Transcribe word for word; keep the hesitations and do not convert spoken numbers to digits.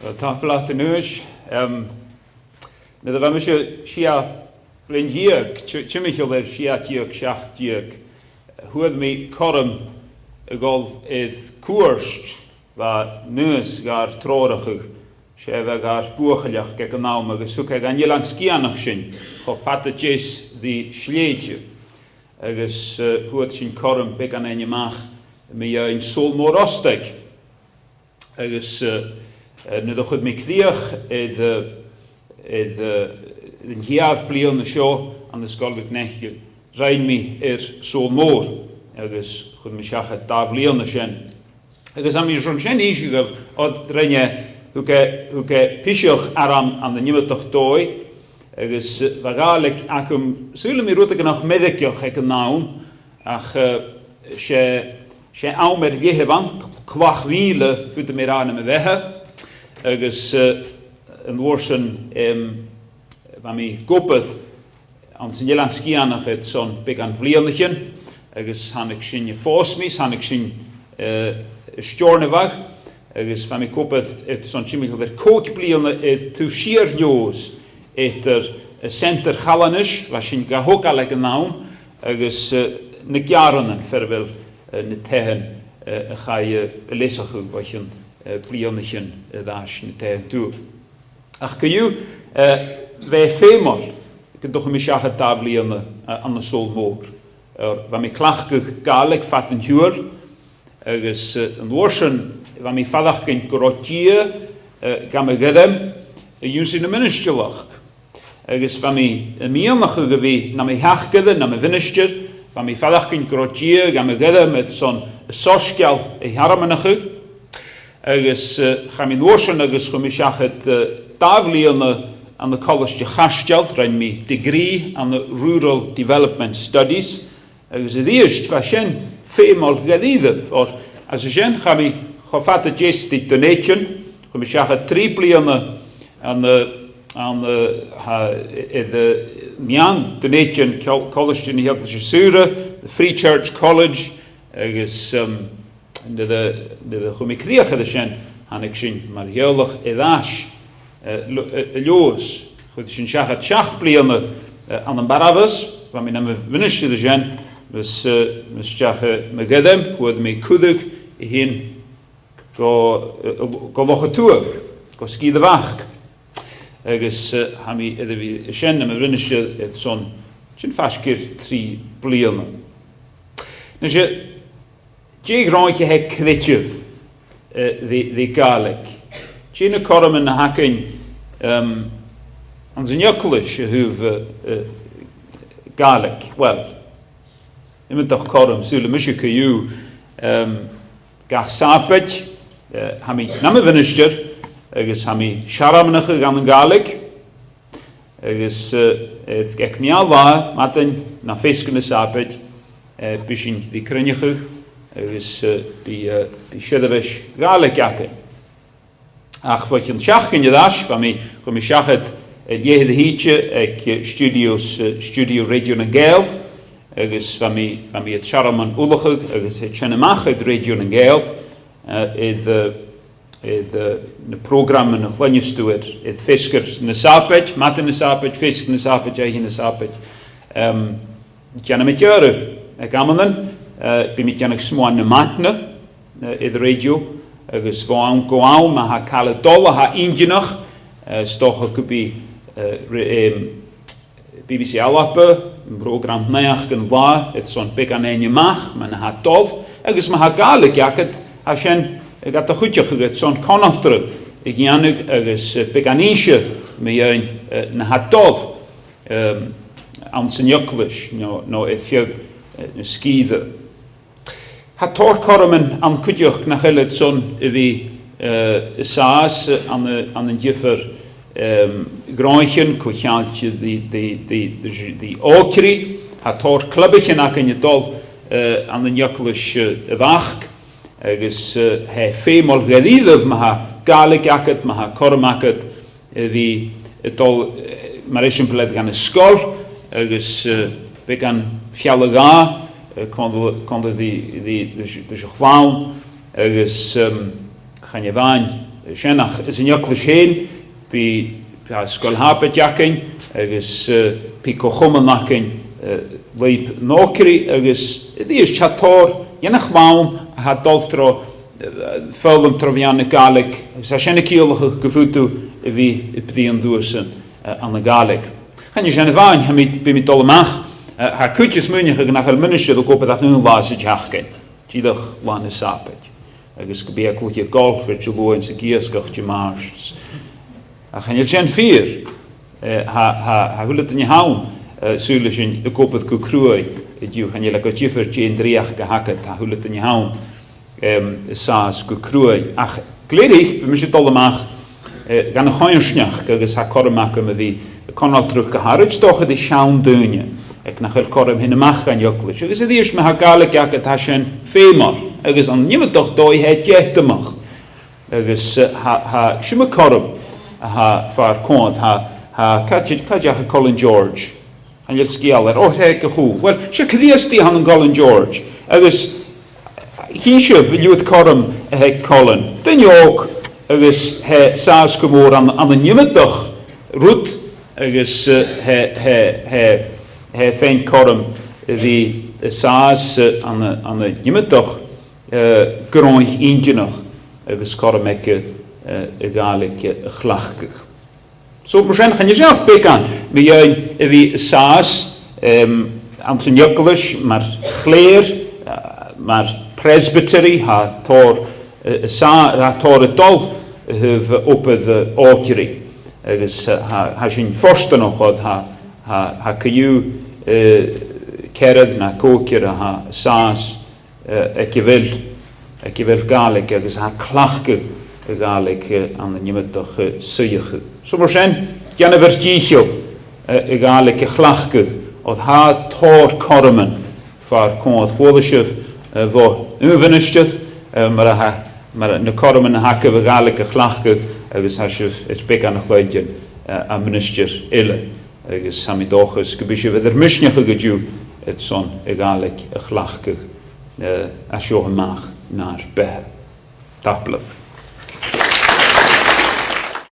Well, tapadh leat a-nis. Em, nuair a bha mise sia bliadhna deug, ti-, timcheall air sia deug, seachd deug, fhuair mi cothrom a dhol air cuairt a bha Aonghas gar treòrachadh, 's e a bha gar buachailleachd aig an àm, agus thug e dhan Eilean Sgitheanach sinn cho fada deas ri Slèite. Agus, eh, fhuair sinn cothrom beagan fhaighinn a-mach mu dheidhinn Sabhal Mòr Ostaig. Agus, eh, eh, nuair a chuir mi crìoch air, eh, air, eh, an t-siathamh bliadhna seo ann an Sgoil MhicNeacail, rinn mi air Sabhal Mòr, agus chuir mi seachad dà bhliadhna sin. Agus tha mi airson sin innse dhuibh, oir rinn e, thug e, thug e piseach orm ann an iomadach dòigh, agus, eh, bha Gàidhlig agam, saoilidh mi, rud beagan meirgeach aig an àm, ach, eh, 's e, 's e àm air leth a bh' ann, clach-mhìle, faodaidh mi ràdh, nam bheatha, agus, eh, an uair sin, em, bha mi ag obair anns an Eilean Sgitheanach airson beagan bhliadhnaichean, agus thàinig sinne, phòs mi, thàinig sinne, eh, a Steòrnabhagh, agus bha mi ag obair airson timcheall air còig bliadhna air taobh siar Leòdhais, eadar, eh, Seantair Chalanais, bha sin ga thogail aig an àm, agus, eh, na Gearraidhean, far a bheil, eh, na taighean, eh, a chaidh, eh, a leasachadh bho chionn, eh, bliadhnaichean air ais, na taighean dubh. Ach co-dhiù, eh, bha e feumail gun do chuir mi seachad dà bhliadhna, eh, ann an Sabhal Mòr. Eh, bha mi a' cleachdadh Gàidhlig fad an t-siubhail, agus, eh, an uair sin, bha mi a' faireachdainn gun robh Dia, eh, gam ghairm a dh'ionnsaigh na ministrealachd. Agus bha mi a' miannachadh a bhith nam theachdaire, nam mhinistear, bha mi a' faireachdainn gun robh Dia gam ghairm airson an soisgeul a shearmonachadh. Agus, eh, chaidh mi an uair sin agus chuir mi seachad, eh, dà bhliadhna ann an Colaisde a' Chaisteil, rinn mi degree ann an Rural Development Studies, agus a-rithist, bha sin feumail dha-rìribh, oir às a sin, chaidh mi cho fada deas ri Dùn Èideann, chuir mi seachad trì bliadhna ann an, ann an, tha, air, eh, meadhan Dhùn Èideann, col-, Colaisde na h-Eaglaise Saora, the Free Church College, agus, um, nuair a, nuair a chuir mi crìoch air sin, thàinig sinn mar theaghlach air ais, eh, Leo-, eh, a Leòdhas. Chuir sinn seachad seachd bliadhna, eh, ann am Barabhas, bha mi nam mhinistear an sin, mus, eh, mus deach, eh, mo ghairm, fhuair mi cuireadh a thighinn gu, eh, gu Loch a Tuath, gu sgìre a' Bhac. Agus, eh, tha mi air a bhith sin nam mhinistear airson sin faisg air trì bliadhna. Nise, dè a' ghnothaich a th' aig creideamh, eh, ri, ri Gàidhlig? Dè na cothroman a th' againn, em, anns an eaglais a thaobh, eh, eh, Gàidhlig? Well, iomadach cothrom, saoilidh mise co-dhiù, em, gach Sàbaid, eh, tha mi nam mhinistear, agus tha mi a' searmonachadh ann an Gàidhlig, agus, eh, aig, aig meadhan-latha, madainn no feasgar na Sàbaid, eh, bidh sinn ri cruinneachadh, agus, eh, bidh, eh, bidh seirbheis Ghàidhlig againn. Ach bho chionn seachdain air ais, bha mi, chuir mi seachad, eh, leth-uair a thìde aig, eh, stiùidio, eh, stiùidio Rèidio nan Gàidheal, agus bha mi, bha mi air searmon ullachadh agus air tighinn a-mach air Rèidio nan Gàidheal, eh, air, eh, air, eh, na prògraman a chluinneas tu air, air feasgar na Sàbaid, madainn na Sàbaid, feasgar na Sàbaid, oidhche na Sàbaid. Em, Dèanamaid adhradh aig amannan, eh, bidh mi a' dèanamh Smuain na Maidne, eh, air an rèidio, agus bho àm gu àm, ma tha càil a' dol a tha inntinneach, eh, 's dòcha gum bi, eh, re-, em, B B C Alba, am prògram Naidheachdan Latha, airson beagan fhaighinn a-mach, mar a tha a' dol, agus ma tha Gàidhlig agad, tha sin gad chuideachadh airson conaltradh a dhèanamh agus, eh, beagan innse mu dheidhinn, eh, na tha a' dol, em, anns an eaglais, no, no air feadh, eh, na sgìre. Tha tòrr chothroman ann cuideachd nach eil airson a bhith, eh, an sàs, eh, ann an, ann an diofar, em, ghnothaich, co-cheangailte ri, ri, ri, ri, ri òigridh. Tha tòrr clubaichean againn a' dol, eh, ann an eaglais, eh, a' Bhac, agus, eh, tha e feumail dha-rìribh ma tha Gàidhlig agad, ma tha cothrom agad, a bhith a' dol, eh, mar eisimpleir dhan an sgoil, agus, eh, beagan fealla-dhà, eh, còmhla, còmhla ri, ri, ris, ris a' chlann, agus, em, chan e a-mhàin, Sin ach is an eaglais fhèin, bidh, bidh Sgoil Shàbaid againn, agus, eh, bidh co-chomann againn, eh, lùib an òigridh, agus a-rithist tha tòrr dhen a' chlann a tha a' dol tro, eh, foghlam tro mheadhan na Gàidhlig, agus tha sin a' ciallachadh gum faod thu a bhith a' bruidhinn riuthasan, eh, anns a' Ghàidhlig. Chan e sin a-mhàin, tha mi, bidh mi a' dol a-mach, eh, tha cuid a' smaoineachadh nach eil ministear ag obair ach aon latha sa t-seachdain, dìreach latha na Sàbaid. Agus gum bi e a' cluiche golf air Diluain 's ag iasgach Dimàirt. Ach chan eil sin fìor. Eh, tha, tha, tha a h-uile duine a th' ann, eh, saoil, a' sin ag obair gu cruaidh an-diugh, chan eil e gu diofar dè an dreuchd a th' agad, tha a h-uile duine a th' ann, em, an sàs gu cruaidh. Ach glè thric, bidh mise a' dol a-mach, eh, dhan a' choimhearsnachd agus tha cothrom agam a bhith a' conaltradh gu h-àraid, 's dòcha, ri seann daoine aig nach eil cothrom tighinn a-mach dhan eaglais. Agus a-rithist, ma tha Gàidhlig agad, tha sin feumail. Agus ann an iomadach dòigh tha e deatamach. Agus, eh, tha, tha, 's iomadh cothrom a tha far comhair, tha, tha, càit, càit an deach a' Cholainn George? Chan eil sgeul air, o, tha e aig a' chù. Uill, 's e Crìosdaidh a th' ann an Colainn George. Agus chì sibh an liuthad cothrom a th' aig Colainn. Duine òg agus tha e sàs gu mòr ann, ann an iomadach rud agus, eh, tha, tha, tha, tha e a' faighinn cothrom a bhith an sàs, eh, ann an, ann an iomadach, eh, gnothach inntinneach agus cothrom aige, eh, a' Ghàidhlig, eh, a chleachdadh. So, mar sin, chan e sin ach beagan mu dheidhinn a bhith an sàs, em, anns an eaglais mar chlèir, eh, mar presbytery, tha tòrr, eh, sa-, tha tòrr a' dol a thaobh obair, eh, òigridh. Agus, eh, tha, tha sinn fortanach oir tha, tha, tha co-dhiù, eh, ceathrar no còignear a tha an sàs, eh, aig a bheil, aig a bheil Gàidhlig agus a tha a' cleachdadh a' Ghàidhlig, eh, ann an iomadach, eh, suidheachadh. So mar sin, dèanaibh ur dìcheall, eh, a' Ghàidhlig a chleachdadh, oir tha tòrr chothroman far comhair. Chuala sibh, eh, bho aon mhinistear, eh, mar a tha, mar na cothroman a th' agaibh a' Ghàidhlig a chleachdadh agus tha sibh air beagan a chluinntinn, eh, à ministear eile. Agus tha mi an dòchas gum bi sibh air ur misneachadh an-diugh airson a' Ghàidhlig a chleachdadh, eh, à seo a-mach nar beatha. Tapadh leibh.